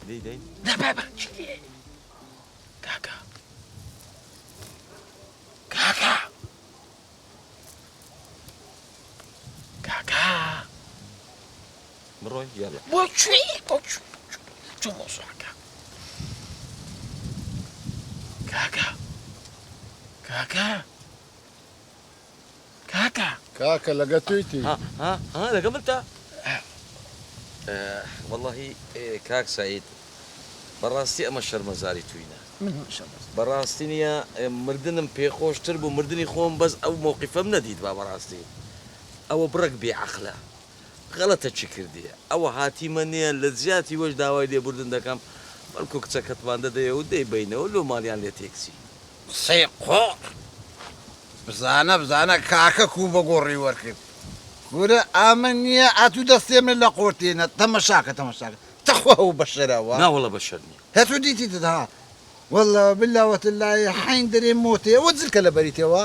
لێی دەین؟ نا بابە چی لێ کاکە کاکە کاکە بڕۆی یالا بۆ کوێ بۆ کوێ چۆن مەوزوعەکە کاکە کاکە کاکە. کاکە لەگە تویتی. ها ها ها لەگە منتە وەڵاهی کاک سەعید بەڕاستی ئەمە شەرمەزاری توینە بەڕاستی نیە مردنم پێخۆشتر بوو مردنی خۆم بەس ئەو مەوقیفەم نەدیتبا بەڕاستی ئەوە بڕەک بێ عەقلە غەڵەتە چی کردیە ئەوە هاتیمە نیە لە جیاتی وەش داوای لێبوردن دەکەم بەڵکو کچەکەتمان دەدەیە و دەیبەینەوە لۆ ماڵیان لێ تێکچی. قسەی قۆڕ. بزانە بزانە کاکە کوو بە گۆڕی وەرکرد کورە ئەمن نیە ئەتوو دەستێ من لە قۆرتێنە تەمەشاکە تەمەشاکە تخوا هەو بەشەرە وا. نا وەڵا بەشەر نیە. هەتوو دیتیتت ها واللە باللە وتللە حەین دەرێ مۆتێ ئەوە جلکە لە بەریتێ وا.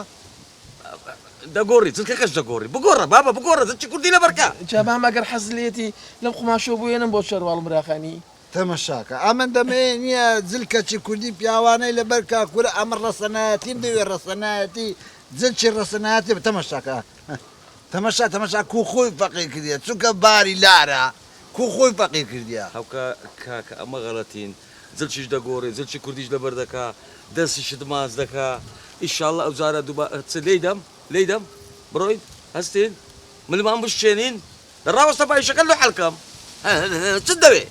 دەگۆڕی جلکەکەش دەگۆڕی بگۆڕە بابە بگۆڕە جلکی کوردی لەبەرکە. جا مامە گەر حەزت لێیەتی لەم قوماشەوە بوێنم بۆ شەرواڵ مراخانی. تەمەشاکە ئەمن دەمەوێ نیە جلکەچی کوردی پیاوانەی لەبەر کا کورە ئەمن ڕەسەنایەتیم دەوێ ڕەسەنایەتی جلکی ڕەسەنایەتی تەمەشاکە تەمەشا تەمەشا کو خۆی فەقیر کردیە چونکە باری لارە کو خۆی فەقیر کردیە. هەوکە کاکە ئەمە غەڵەتین جلکیش دەگۆڕێ جلکی کوردیش لەبەر دەکا دەستیشت ماچ دەکا ئیشاڵڵا ئەوجارە دووبا چ لێی دەم لێی دەم بڕۆین هەستین ملمان بشکێنین دە ڕاوەستە با ئیشەکە لۆ حەل کەم چت دەوێ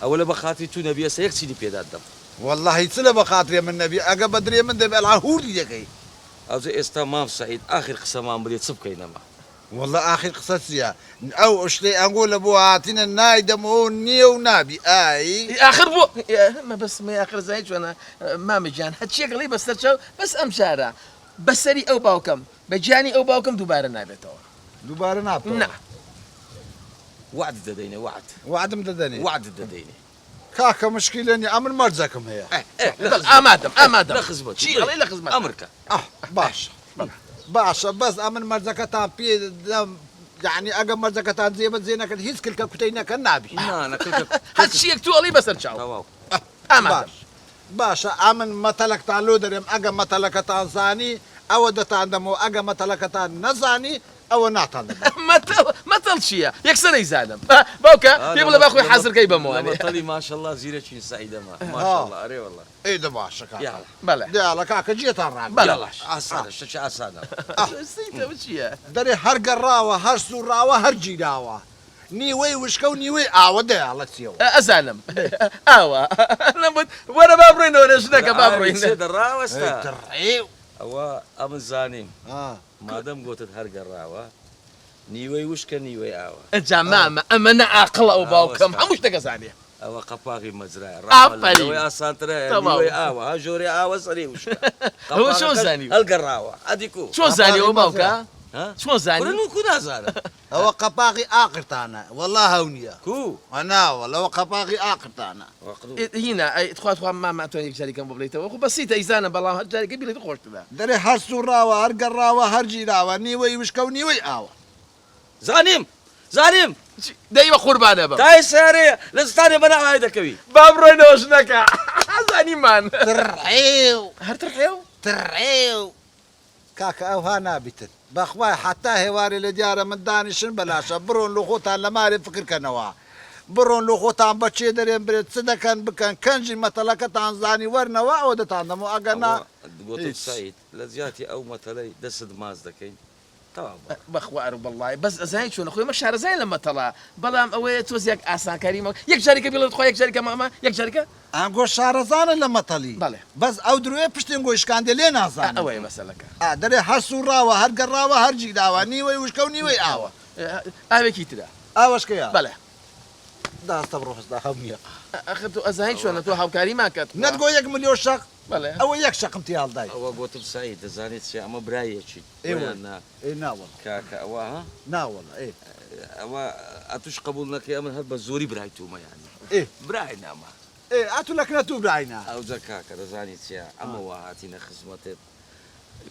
ئەوە لە بە خاتری تو نەبی ئێستا یەک چینی پێدات دەم. وەڵاهی چ لە بە خاترێ من نەبی ئەگە بە درێ من دەبی ئەلعان هوردی دەکەی. ئەوجە ئێستا مام سەعید ئاخیر قسەمان بدێ چ بکەین ئەمە. وەڵا ئاخیر قسە چیە ئەو شتەی ئەنگۆ لە بۆ هاتینە نایدەمەوە و نیە و نابی ئای. ئاخر بۆ مەبەستم ئاخر زانی چۆنە مامە گیان هەرچیەک ئەڵێی بەسەر چاو بەس ئەمجارە بەسەری ئەو باوکەم بە گیانی ئەو باوکم دووبارە نابێتەوە. دووبارە نابتەوە؟ نا. وەعدت دەدەینێ وەعد. وەعدم دەدەنێ؟ وەعدت دەدەینێ. کاکە مشکیلە نیە ئەمن مەرجەکم هەیە. ئێ ئێ لە خزمەت. ئامادەم ئامادەم. لە خزمەت. چی ئەڵێی لە خزمەتم. ئەمر کە. ئاه باشە باشە بەس ئەمن مەرجەکەتان پێ دەدەم یەعنی ئەگەر مەرجەکەتان جێبەجێ نەکرد هیچ کلکە کوتەی نەکەن نابی. نا نا کلکە. هەرچیەک تۆ ئەڵێی بەسەر چاو. تەواو. ئامادەم. باش باشە ئەمن مەتەلەکتان لۆ دەرێم ئەگە مەتەلەکەتان زانی ئەوە دەتان دەمەوە ئەگە مەتەلەکەتان نەزانی ئەوە ناتان دەمەوە. مەتەڵ مەتەڵ چیە یەکسەر ئەیزانم باوکە پێ بڵێ با خۆی حازر کەی بەمەوانێ. لە مەتەڵی ماشەڵا زیرەکین سەعیدەمە ماشەڵا ئەرێ وەڵا. ئەی دە باشە کاکە. یاڵا. بەڵێ. دیاڵە کاکە جێتان ڕاگرت. بەڵێ باش. ئاسانە شتەکی ئاسانە. سەیتە ئەوە چیە؟ دەرێ هەر گەڕاوە هەر سوڕاوە هەر گیراوە. نیوەی وشکە و نیوەی ئاوە دەیاڵە چیەوە. ئەزانم ئاوە نەموت وەرە با بڕۆینەوە لە ژنەکە با بڕۆین. چێ دەڕاوەستە. ئەی تڕێو. ئەوە ئەمن زانیم مادەم گۆتت هەر گەڕاوە نیوەی وشکە نیوەی ئاوە. ئەجا مامە ئەمەنە ئاقڵە ئەو باوکەم هەموو شتەکە زانێ. ئەوە قەپاغی مەجرایە ڕەحمە لە لەوەی ئاسانترە نیوەی ئاوە ها ژۆرێ ئاوە سەری وشکە. ئەوە چۆن زانی؟ هەڵگەڕاوە ئەدی کو. چۆن زانی ئەوە باوکە؟ چۆن زانی؟ کورە من کو نازانم. ئەوە قەپاغی ئاقرتانە وەڵا هەو نیە. کو؟ نا وەڵا ئەوە قەپاغی ئاقرتانە. هینا ئەی تخوا تخوا مامە ئەتوانی یەک جاری کەم بۆ بڵێیتەوە خۆ بەسیتە ئەیزانم بەڵام هەر جارێکە بیڵێیت خۆشترە. دەرێ هەر سوڕاوە هەر گەڕاوە هەر گیراوە نیوەی وشکە و نیوەی ئاوە. زانیم زانیم. دەی بە قوربانە بم. تای سەیارەیە لە زستانێ بە ناوای دەکەوی. با بڕۆینەوە ژنەکە زانیمان. تڕحێو. هەر تڕحێو؟ تڕحێو. کاکە ئەوها نابیتن بەخوای حەتا هێوارێ لە دیارە من دانیشن بەلاشە بڕۆن لۆ خۆتان لە مارێ فکر کەنەوە بڕۆن لۆ خۆتان بە کێ دەرێن برێ چ دەکەن بکەن کەنجی مەتەڵەکەتان زانی وەرنەوە ئەوە دەتان دەمەوە ئەگەر نا ئەوە گۆتم هیچ. سەعید لە جیاتی ئەو مەتەلەی دەستت ماچ دەکەین تەواو بەڵێ. بەخوا ئەرو بەڵڵای بەس ئەزانی چۆنە خۆ ئێمە شارەزاین لە مەتەڵا بەڵام ئەوەیە تۆزێک ئاسانکاری مە یەک جاریکە بیڵێ تخوا یەک جاریکە مامە یەک جاریکە. ئەنگۆ شارەزانە لە مەتەڵی بەڵێ. بەس ئەو درۆیە پشتێنگۆی شکاندیە لێ نازانن. ئەوەیە مەسەلەکە. ئا دەرێ هەر سوڕاوە هەر گەڕاوە هەر گیراوە نیوەی وشکە و نیوەی ئاوە. ئاوێکی ترە. ئاوەشکەیە؟ بەڵێ. داستە بڕۆ هەستا هەو نیە. ئەخر تۆ ئەزانی چۆنە تۆ هاوکاریمان کە تخوا. نەتگۆ یەک ملیۆن شەق بەڵێ. ئەوە یەک شەقم تێ هەڵدای. ئەوە گۆتم سەعید دەزانی چیە ئەمە برایەکین ئێ وەیان نا. ئێ نا وەڵا. کاکە ئەوە ها. نا وەڵا ئێ. ئەوە ئەتوش قبوڵ نەکەی ئەمن هەر بە زۆری برای تومە یانی. ئێ. برای نامە. ئێ ئەتو لە کنە تو براینە. ئەوجا کاکە دەزانی چیە ئەمە وا هاتینە خزمەتت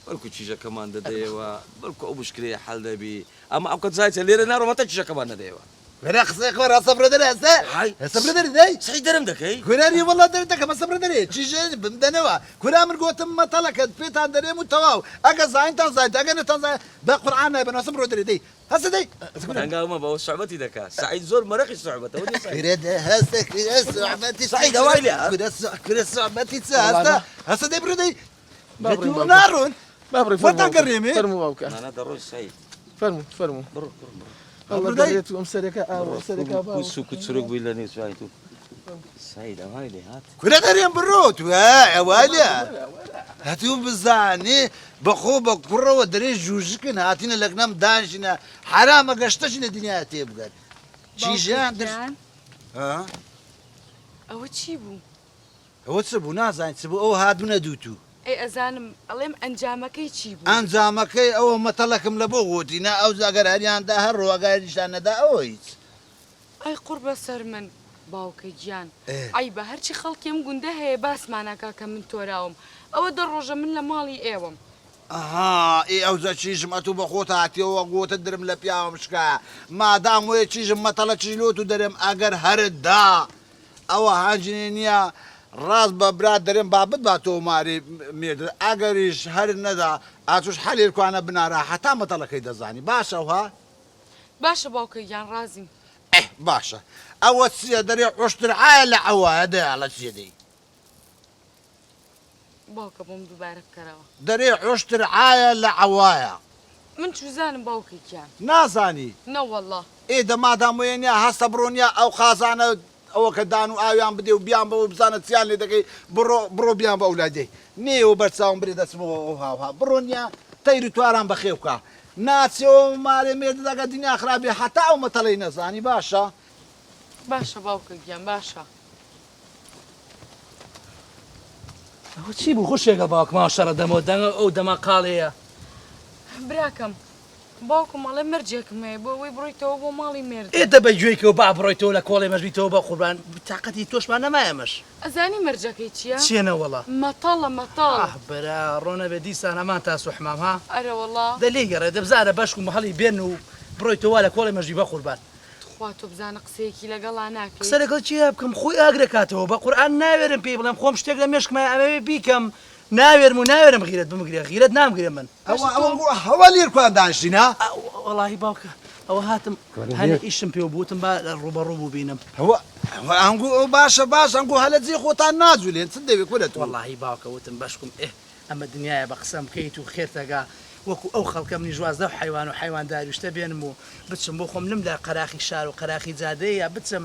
بەلکو کیژەکەمان دەدەیەوە بەلکو ئەو مشکلەیە حەل دەبی ئەمە ئەو کەس زانی چیە لێرە ناڕۆم هەتا کیژەکەمان نەدەیەوە. کورە قسەی خۆ ڕاستە بڕۆ دەرێ هەستە هاي هەستە بڕۆ دەرێ دەی سعید دەرم دەکەی؟ کورە ری وەڵا دەرت دەکەم هەستە بڕۆ دەرێ چیژێ بمدەنەوە کورە من گۆتم مەتەڵەکەت پێتان دەرێم و تەواو ئەگە زانیتان زانیت ئەگە نەتان زانی بە قورعان نایبەن هەستە بڕۆ دەرێ دەی هەستە دەی هەستە کورە هەنگاومە بەوە سوعبەتی دەکا سعید زۆر مەرەقی سوعبەتە وەنیە سعید؟ کورە دە هەستە کورە سوعبەتی چ سعید هەوای لێ هات کورە سوع کورە سوعبەتی چ وەڵا هەستە نا هەستە دەی بڕۆ دەی با لە بڕۆین تو باوکە ناڕۆن با بڕۆین فەرموو وەتان باوکە گەڕێمێ فەرموو باوکە نانا دەڕۆی سعید فەرموو فەرموو بڕۆ بڕۆ بڕۆ والله بڕۆ دەی گەڕێت و ئەم سەرەکە ئاو بڕۆ ئەم سەرەکە کو باوە سوک و چرک بووی لە نێو چاوی تو سعید ئەوای لێ هات کورە دەرێم بڕۆ تو ئەوای وەرە لێ وەرە وەرە هەتوو بزانێ بەخۆ بە کوڕەوە دەرێ ژوژکن هاتینە لەکنەم دانیشینە حەرامە گەشتەشی لە دنیا تێ بگەن باوکە چیژیان درس گیان ها ئەوە چی بوو؟ ئەوە چ بوو نازانی چ بوو ئەو هاتبنە دووتوو. ئەی ئەزانم ئەڵێم ئەنجامەکەی چی بوو؟ ئەنجامەکەی ئەوە مەتەڵەکم لە بۆ گۆتی نا ئەوجا گەر هەریان دا هەر ڕۆ ئەگەریشان نەدا ئەوە هیچ. ئەی قوڕ بەسەر من باوکە گیان ئێ. عەیبە هەرچی خەڵکی ئەم گوندە هەیە باسمان ئەکا کە من تۆراوم ئەوە دە ڕۆژە من لە ماڵی ئێوەم. ئەها ئێ ئەوجا چیژم ئەتوو بە خۆت هاتیەوە گۆتت درم لە پیاوم شکا مادام وەیە چیژم مەتەڵە چیژ لۆ تو دەرێم ئەگەر هەرت دا ئەوە هانجنێ نیە ڕاست بە برات دەرێم با بتباتەوە ماری مێردت ئەگەریش هەرت نەدا ئەتوش حەلێر کوانە بنارە هەتا مەتەڵەکەی دەزانی باشە وها؟ باشە باوکە گیان ڕازیم. ئه باشە ئەوە چیە دەرێ عوشتر عایە لە عەوایە دەی ئەڵە چیە دەی. باوکە بۆم دووبارە بکەرەوە. دەرێ عوشتر عایە لە عەوایە. من چوزانم باوکە گیان. نازانی. نەوەڵا. ئێ دە مادام وێ نیە هەستە بڕۆ نیە ئەو قازانە ئەوە کە دان و ئاویان بدێ و بیان بەوە بزانە چیان لێ دەکەی بڕۆ بڕۆ بیان بە ئەولای دێی نێیەوە بەر چاوم برێ دەچمەوە ئەو هاوها بڕۆ نیە تەیر و تواران بەخێو کا ناچێەوە مارێ مێردت ئەگەر دنیا خراپ بێ هەتا ئەو مەتەڵەی نەزانی باشە. باشە باوکە گیان باشە. ئەوە چی بوو خوشێکە باوکماوە شەڕە دەمەوە دەنگە ئەو دەما قاڵەیە. براکەم باوکم ئەڵێ مەرجێکم هەیە بۆ ئەوەی بڕۆیتەوە بۆ ماڵی مێردت. ئێ دە بە گوێی کەوە با بڕۆیتەوە لە کۆڵێ مەش بیتەوە بە قوربان تاقەتی تۆشمان نەما ئێمەش. ئەزانی مەرجەکەی چیە؟ چیە نەوەڵا؟ مەتەڵە مەتەڵ. ئاه برا ڕۆ نەبێ دیسان هەمان تاس و حمام ها؟ ئەرەوەڵا. دە لێی گەڕێ دە بزانە بەشکم هەڵی بێن و بڕۆیتەوە وا لە کۆڵێ مەش بی بە قوربان. تخوا تۆ بزانە قسەیەکی لەگەڵا ناکەیت؟ قسە لەگەڵ کێیا بکەم خۆی ئاگرەکاتەوە بە قورئان ناوێرم پێی بڵێم خۆم شتێک لە مێشکمایە ئەمەوێ بیکەم ناوێرم و ناوێرم غیرەت بمگرێ غیرەت نامگرێ من. ئەوە ئەوە هەوا لێرکوان دانیشتین ها؟ وەڵاهی باوکە ئەوە هاتم هەنێ ئیشم پێوە بوو وتم با ڕووبەڕوو ببینم. ئەوە ئەنگوو ئەو باشە باشە ئەنگوو هەلە جێی خۆتان ناجولێن چت دەوێ کورە تۆ؟ وەڵاهی باوکە وتم بەشکم ئێه ئەمە دنیایە بە قسەم بکەیت و خێرتەگا وەکو ئەو خەڵکە منیش واز لەو حەیوان و حەیوانداری و شتە بێنم و بچم بۆ خۆم لم لە قەراخی شار و قەراخی جادەیە بچم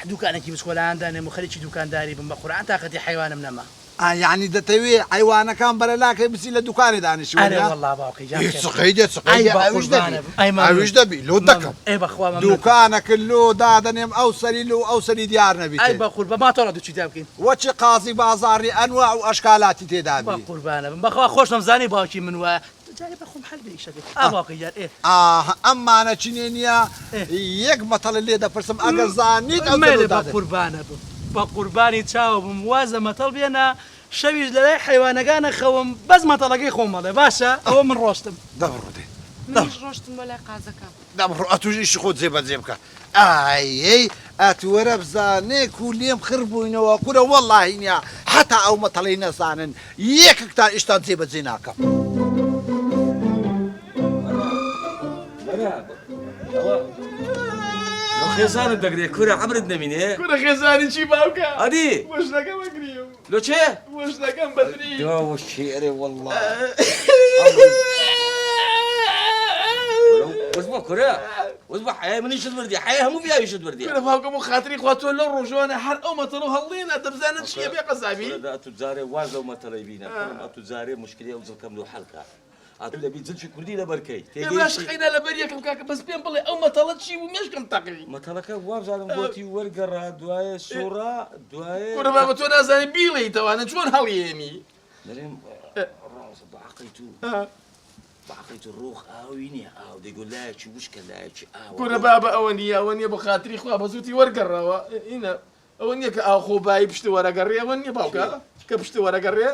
دوکانێکی بچکۆلانە دانێم و خەریکی دوکانداری بم بە قورعان تاقەتی حەیوانم نەما. ئا یەعنی دەتەوێ عەیوانەکان بەرە لاکەی بچی لە دوکانێ دانیشی ئەرێ وەنیە؟ وەڵا باوکە گیان ئێ خێر چ قەیدێ چ ئەی قەیدێ بە ئەویش دەبی قوربانە بم ئەی مەمنون ئەویش دەبی لۆت مەمنون دەکەم ئەی بەخوا مەمنونتم. دوکانەکت لۆ دادەنێم ئەو سەری لۆ ئەو سەری دیار ئەی نەبیتێ. بە قوربان با تۆ دوچی دا بکەین. وەچی قازی بازاڕی ئەنواع و ئەشکالاتی تێدا بە بی. قوربانە بم بەخوا خۆشم زانی باوکی من وایە جارێ بە خۆم حەل بێ ئیشەکەی ئا باوکە گیان ئێ. ئاه ئەمانە چینێ نیە ئێ. یەک مەتەڵت لێ دەپرسم ئەگەر زانیت ئەو مەیلە دەلۆ بە دادەنێم. قوربانە بم بە قوربانی چاوە بم وازە مەتەڵ بێنە شەویش لەلای حەیوانەکانە خەوم بەس مەتەڵەکەی خۆم مەڵێ باشە ئەوە من ڕۆشتم. دە بڕۆ دەی دە منیش ڕۆشتم بۆ لای قازەکە. دە بڕۆ ئەتوش ئیشی خۆت جێ بەجێ بکە ئایەی ئەتووەرە بزانێ کو لێم خڕ بووینەوە کورە وەڵاهی نیە هەتا ئەو مەتەڵەی نەزانن یەکەکتان ئیشتان جێ بەجێ ناکەم. لۆ خێزانت دەگرێ کورە عەمرت نەمینێ. کورە خێزانی چی باوکە؟ ئەدی. بۆ ژنەکەم ئەگریم. لۆ چێ؟ بۆ ژنەکەم بەدری. داوە شێرێ وەڵڵا. وەس بۆ کورە وەس بۆ حەیای منیشت بردی حەیای هەموو پیاویشت بردی. کورە باوکە بۆ خاتری خوا تۆ لەو ڕۆژوانە هەر ئەو مەتەڵە و هەڵڵێنە دەبزانە چییە بێ قەسابی. کورە ئەتوو جارێ واز لەو مەتەڵەی بینە کوڕم ئەتوو جارێ موشکیلەی ئەو جڵکەم لۆ حەل کە. ئەتوو دەبی جلکی کوردی لەبەر کەی ئێ باش قەینا لەبەر یەکەم کاکە بەس پێم بڵێ ئەو مەتەڵە چی بوو مێشکم تەقی. مەتەڵەکە وابزانم گۆتی وەرگەڕا دوایێ سوڕا دوایێ. کورە بابە تۆ نازانی بیڵێیتەوانە چۆن هەڵیێنی. دەرێم ڕاستە بە عەقڵی تو بە عەقڵی تو ڕۆخ ئاوی نییە ئاو دەیگۆ لایەکی وشکە لایەکی ئاوە. کورە بابە ئەوە نییە ئەوە نییە بۆ خاتری خوا بەس وتی وەرگەڕاوە ئینە ئەوە نییە کە ئاو خۆ بایی پشت وەرەگەڕێ ئەوە نییە باوکە کە پشت وەرەگەڕێ.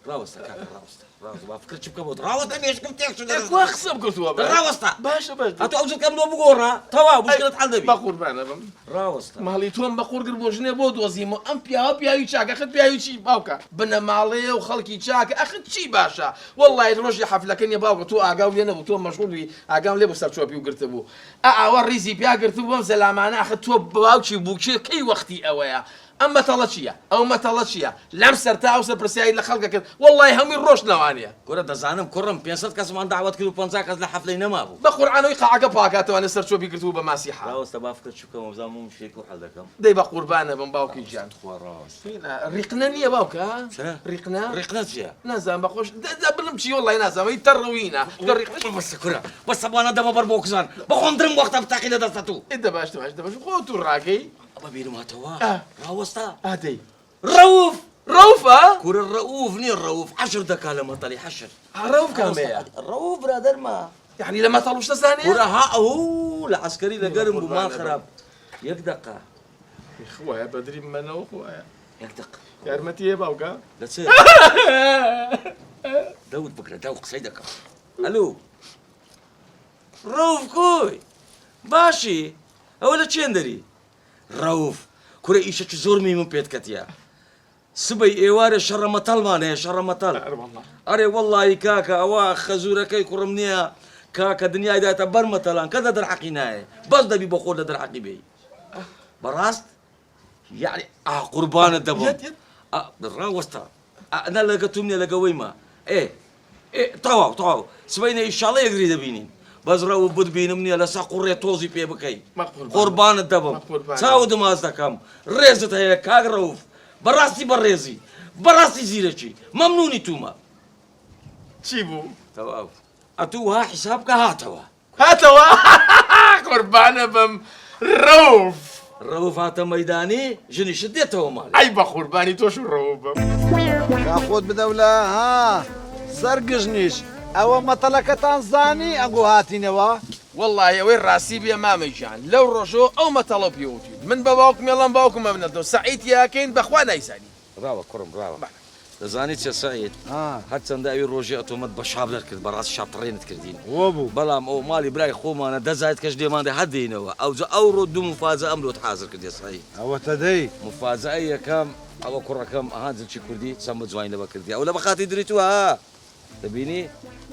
ڕاوەستە کاکە ڕاوەستە ڕاوەستە با فکر چ بکەم بۆت ڕاوەستە مێشکم تێک چوو ئێ کوا قسەم کردووە بە ڕاوەستە باشە باش ئەتۆ ئەو جلکەم لۆ بگۆڕە تەواو مشکلت حەل دەبی بە قوربانە بم ڕاوەستە ماڵی تۆم بە قوڕ گرت بۆ ژنێ بۆ دۆزیمەوە ئەم پیاوە پیاوی چاکە ئەخر پیاوی چی باوکە بنەماڵەیە و خەڵکی چاکە ئەخر چی باشە وەڵڵاهی ڕۆژی حەفلەکە نیە باوکە تۆ ئاگاو لێ نەبوو تۆ مەشغوڵ بووی ئاگام لێ بوو سەرچۆپی و گرتبوو ئا ئاوا ڕیزی پیا گرتبوو بەم زەلامانە ئەخر تۆ باوکی بووکێ کەی وەختی ئەوەیە ئەم مەتەڵە چییە؟ ئەو مەتەڵە چییە؟ لەم سەر تا ئەو سەر پرسیاری لە خەڵک ئەکرد، وەڵڵاهی هەمووی ڕۆشت لەوانەیە. کورە دەزانم کوڕم 500 کەسمان دەعوەت کرد و 50 کەس لە حەفلەی نەمابوو. بە قورعان ئەوی قاعەکە پاکاتەوانێ سەرچۆپی گرتبوو بە ماسیحا. ڕاوەستە با فکر چ بکەمەوە بزانم ئەو مشکلەی کوو حەل دەکەم. دەی بە قوربانە بم باوکی گیان. ڕاوەستە توخوا ڕاوەستە. ڕیقنە نییە باوکە؟ چ؟ ڕیقنە؟ ڕیقنە چییە؟ نازانم بە خۆش دە دە بڵم چی وەڵڵاهی نازانم ئەوی تەڕ و هینە تکە ڕیقنە. بەسە کورە بەسە بوانە دەمە بەر بۆکسان بە خۆم درم وەختە بتەقی لە دەستە توو. ئێ دە باش دە باش دە باش خۆ توو ڕاکەی. بە بیرم هاتەوە ڕاوەستا. ئادەی. ڕەوف. ڕەوفە؟ کورە ڕەوف نییە ڕەوف حەشر دەکا لە مەتەڵی حەشر. ها ڕەوف کامەیە؟ ڕەوف برادەرمە. یەعنی لە مەتەڵ و شتە زانێ؟ کورە ها ئەوو لە عەسکەری لە گەرم بوو ماڵ خراپ. یەک دەقە. خوایە بەدری بمەنەوە خوایە. یەک دەقە. یارمەتی هەیە باوکە؟ لە چ؟ دەوت بگرە دەو قسەی دەکەم. ئەلو. ڕەوف کۆی؟ باشی؟ ئەوە لە چێندەری؟ ڕەوف، کورە ئیشەکی زۆر مهیمم پێت کەتیە. سبەی ئێوارێ شەڕە مەتەڵمان هەیە، شەڕە مەتەڵ. ئەرێ وەڵڵاهی کاکە ئەوە خەزوورەکەی کوڕم نییە کاکە دنیای دایتە بەر مەتەڵان کەس لە دەرحەقی نایێ بەس دەبی بۆ خۆت لە دەرحەقی بێی. بەڕاست؟ یەعنی ئا قوربانت دەبم. ڕاوەستە. نا لەگە توم نیە لەگە وەیمە. ئێ ئێ تەواو تەواو سبەینێ ئیشاڵە یەکدری دەبینین بەس ڕەوف بتبینم نییە لەسەر قوڕێ تۆزی پێ بکەی قوربانت دەبم چاوت ماچ دەکەم ڕێزت هەیە کاک ڕەوف بەڕاستی بەڕێزی بەڕاستی زیرەکی مەمنونی تومە. چی بوو؟ تەواو ئەتوو وەها حیساب بکە هاتەوە. هاتەوە قوربانە بم ڕەوف. ڕەوف هاتە مەیدانی ژنیشت دێتەوە ماڵێ. ئەی بەقوربانی تۆش و ڕەوف بم. کا خۆت بدەو لە ها سەر گژنیش ئەوە مەتەڵەکەتان زانی ئەنگۆ هاتینەوە؟ وەڵاهی ئەوەی ڕاستی بێ مامە گیان لەو ڕۆژەوە ئەو مەتەڵەو پێ وتویت من بە باوکم ئەڵێم باوکم ئەمنەتەوە سەعی تیاکەین بەخوا نایزانی. ڕاوە کوڕم ڕاوە. دەزانی چیە سەعید هەرچەندە ئەوی ڕۆژی ئەتۆمەت بە شاپ دەرکرد بەڕاستی شاپ تڕێنت کردین بەڵام ئەو ماڵی برای خۆمانە دەزایت کەش لێمان دێ هەر دێینەوە ئەوجا ئەوڕۆ دوو موفاجەئەم لۆت حازر کردیە سەعید. ئەوەتە دەی. موفاجەئەی یەکەم ئەوە کوڕەکەم ئەها جلکی کوردی چەند بە جوانی لەبەر کردیە ئەو لە بەخاتی دریتوە ها دەبینی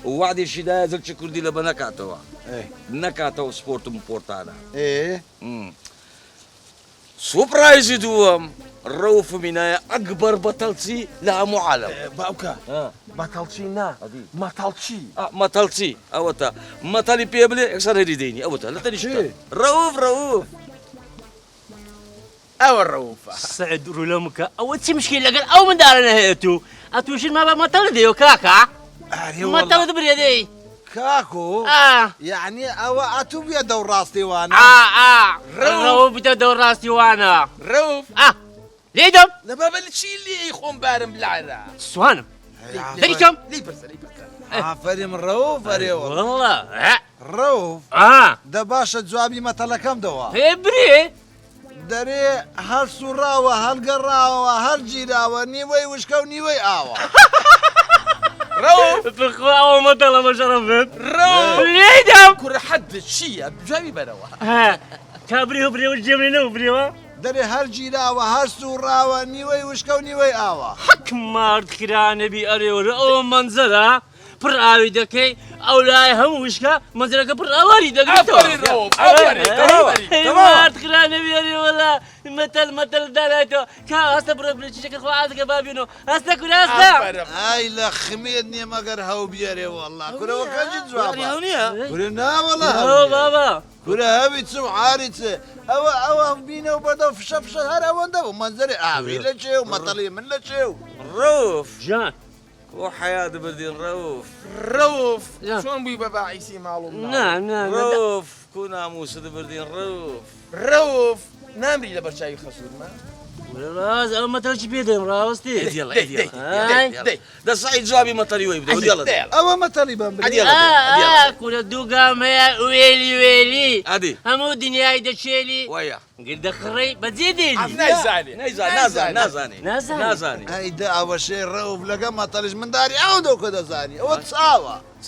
و وەعدیشی دایە جلکی کوردی لەبە نەکاتەوە نەکاتەوە سپۆرت و مپۆرتانە. سوپرایزی دووەم ڕەوف مینایە ئەکبەر بەتەڵچی لە هەموو عالەم. باوکە بەتەڵچی نا مەتەڵچی. مەتەڵچی ئەوەتا مەتەڵی پێ بلێ یەکسەر هەری دەینی ئەوەتا لە تەنیشتە ڕەوف ڕەوف. ئەوە ڕەوفە. سەعد ڕوو لەم بکە ئەوە چی مشکیل لەگەل ئەو منداڵە هەیە تو ئەتوو ژن مابە مەتەڵت دەیەوە کاکە مەتەڵت برێ دەی. کاکۆ یەعنی ئەوە ئەتوو بویە دەو ڕاستی وانە. ئا ئا ڕەوف بتە دەو ڕاستی وانە. ڕەوف ئا لێی دەم. لە بابە لە چی لێی خۆم بارم لارە. سوانم لێی کەم. لێی پرسە لێی پرسە. ئافەرم ڕەوف ئەرێ وەڵا. ڕەوف دە باشە جوابی مەتەڵەکەم دەوە. ئێ برێ. دەرێ هەر سوڕاوە هەر گەڕاوە هەر گیراوە نیوەی وشکە و نیوەی ئاوە. ڕەوف. تخوا ئەوە مەتەڵە بە شەڕەف بێت. ڕەوف. لێی دەم. کوڕە حەدت چییە جوابی بەرەوە. کا برێوە برێوە جێم لێ نەبوو برێوە. دەرێ هەر گیراوە هەر سوڕاوە نیوەی وشکە و نیوەی ئاوە. حەک مارد کرانەبی ئەرێ وەرە ئەوە مەنزەرە. پڕ ئاوی دەکەی ئەو لای هەموو وشکە مەنزەرەکە پڕ ئاواری دەگرێتەوە. ئافەرین ڕەوف، ئافەرین، ئافەرین. مارد خرانەوی ئەرێ وەلا مەتەل مەتەل دانایتەوە کا هەستە بڕۆ برێ چیشەکە خوا ئازەکە با بێنەوە هەستە کورە هەستە. ئافەرم. ئای لە خمێت نیە مەگەر هەو بیەرێ وەڵا کورە وە کەجی جوابە یانی هەو نیە؟ کورە نا وەڵا هەو ئەوە نیە. بابا. کورە هەوی چ و عاری چ ئەوە ئەوە بینە و بەردە و فشە فشە هەر ئەوەندە بوو مەنزەری ئاوی لە چێ و مەتەڵی من لە چێ و. ڕەوف. گیان. بۆ حەیات بردین ڕەوف. ڕەوف چۆن بووی بە باعیسی ماڵ و مناڵ. نا نا نا. ڕەوف کو ناموست بردین ڕەوف. ڕەوف نامری لەبەر چاوی خەسوورمە. کورە ڕاست ئەوە مەتەڵ چی پێ دەم ڕاوەستی ئەدیڵە دەی، دەی، ئەدیڵە دەی، دەی. دە سەعید جوابی مەتەڵی وەی بدەوە دیڵە دەی. ئەوە مەتەڵی بەم برێ ئەدیڵە ئا کورە دوو گام هەیە وێلی وێلی ئەدی. هەموو دنیای دەچێلی وایە گردە خڕەی بەجێ دێلی نایزانێ نەیزان نازانی نازانی نازانی. نازانی ئەی دە ئەوە شێ ڕەوف لەگە مەتەڵیش منداری ئەو دۆکە دەزانی ئەوە چاوە چ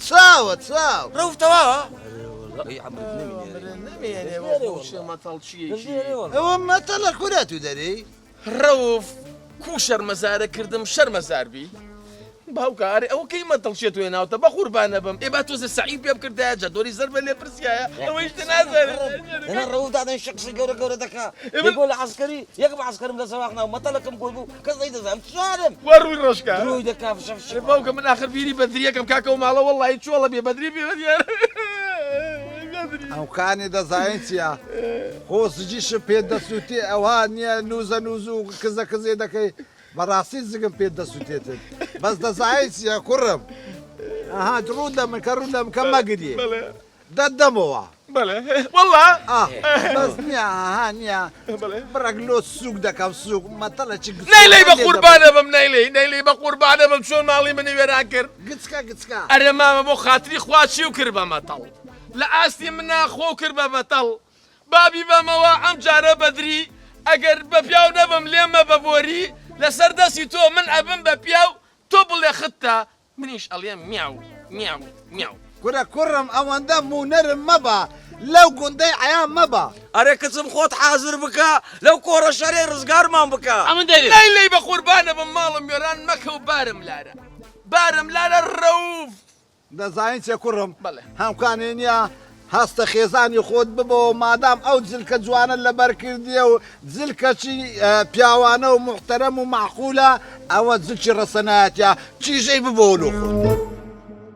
چاوە چاو ڕەوف تەواوە ئەی عەمرت نەمینێ نەمێنێ وەخۆ چێ مەتەڵ چیەکی ئەوە مەتەڵە کورە تو دەرێی ڕەوف کو شەرمەزارە کردم شەرمەزار بی باوکە ئەرێ ئەوە کەی مەتەڵ چێ توێ ناوتە بە قوربانە بم ئێ با تۆزێ سەعی پێ بکردایە جەدۆری زەربە لێ پرسیایە ئەوەیش تە نازانێ دەنا ڕەوف دادەن شخصی گەورە گەورە دەکا دەی بۆ لە عەسکەری یەک بە عەسکەرم لە سەواق ناو مەتەڵەکەم گۆی بوو کەس نەیدەزانم چوارم وا ڕووی ڕەشکە درۆی دەکا فشە فشە ئەرێ باوکە من ئاخر بیری بەدریەکەم کاکە و ماڵە وەڵڵاهی چۆڵە بێ بەدری پێ بەدیارە بەدری ئەوکانی دەزانین چییە خۆ زگیشم پێت دەسووتێ ئەوها نییە نووزە نووز و کزە کزێ دەکەی بەڕاستی زگم پێت دەسووتێتن بەس دەزانین چییە کوڕم ئەها ڕوو لە من کە ڕوو لە من کە مەگریێ بەڵێ دەتدەمەوە بەڵێ وەڵڵا ئاه بەس نییە ئەها نییە بەڵێ بڕەک لۆ سووک دەکەم سووک مەتەڵە چ گچکە نەیلەی بە لێ دەبم. قوربانە بم نەیلەی نەیلەی بە قوربانە بم چۆن ماڵی منی وێران کرد گچکە گچکە ئەرێ مامە بۆ خاتری خوا چیو کرد بە مەتەڵ لە ئاستی منا خۆو کرد بە مەتەڵ با بیبەمەوە ئەم جارە بەدری ئەگەر بە پیاو نەبم لێم مەبە بۆری لەسەر دەستی تۆ من ئەبم بە پیاو تۆ بڵێ ختە منیش ئەڵێم میاو میاو میاو. کورە کوڕم ئەوەندە موونەرم مەبە لەو گوندەی عەیام مەبە. ئەرێ کچم خۆت حازر بکە لەو کۆڕە شەرەی ڕزگارمان بکە. ئەمن دەرێم. نەیلەی بەقوربانەبم ماڵم وێران مەکە و بارم لارە بارم لارە ڕەوف. دەزانی چیە کوڕم بەڵێ. هەمکانێ نیە هەستە خێزانی خۆت ببەوە مادام ئەو جلکە جوانە لەبەر کردیە و جلکەچی پیاوانە و موحتەرەم و مەعقولە ئەوە جلکی ڕەسەنایەتیە کیژەی ببەوە لۆ خۆت.